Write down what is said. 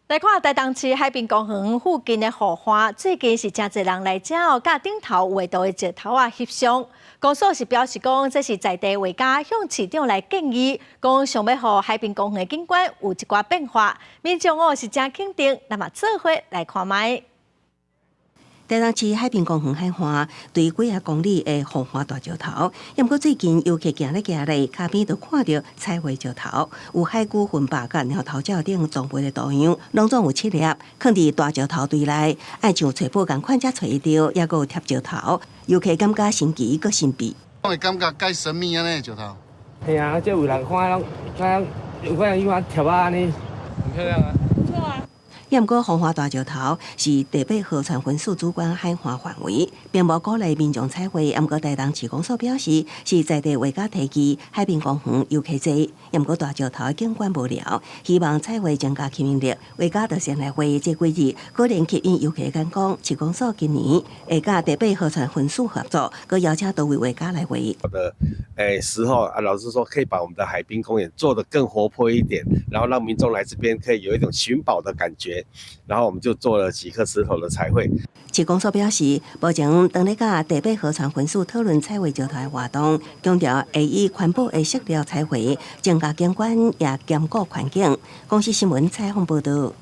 來看台東市海濱公園附近的河岸，最近是誠濟人來遮哦，佮頂頭畫圖的石頭仔翕相。公所是表示講，這是在地畫家向市長來建議，講想欲予海濱公園的景觀有一寡變化，民眾哦是誠肯定，咱嘛做伙來看覓。台東市海濱公園海岸對幾仔公里的防滑大石頭，毋過最近遊客行咧行咧，跤邊就看著彩繪石頭，有海龜、雲白佮貓頭鳥等裝備的圖樣，攏總有七粒，囥佇大石頭堆內，愛像揣寶仝款才揣會著，猶閣有貼石頭，遊客感覺新奇閣神秘。會感覺蓋神秘按呢石頭。係啊，這有人看攏看有可能有貼仔按呢，很漂亮啊。不錯啊。毋過，防滑大石頭是台北河川分署主管海岸範圍，並無鼓勵民眾彩繪。毋過，台東市公所表示，是在地畫家提議海濱公園遊客濟，毋過大石頭景觀無聊，希望彩繪增加吸引力。畫家就先來畫，這幾日果然吸引遊客眼光。市公所今年會佮台北河川分署合作，閣邀請多位畫家來畫。的時候啊，老實說，可以把我們的海濱公園做得更活潑一點，然後讓民眾來這邊可以有一種尋寶的感覺。然後我們就做了幾顆石頭的彩繪。市公所表示，目前當咧佮台北河川分署討論彩繪石頭的活動，強調會以環保的色料彩繪，增加景觀，也兼顧環境。公視新聞採訪報導。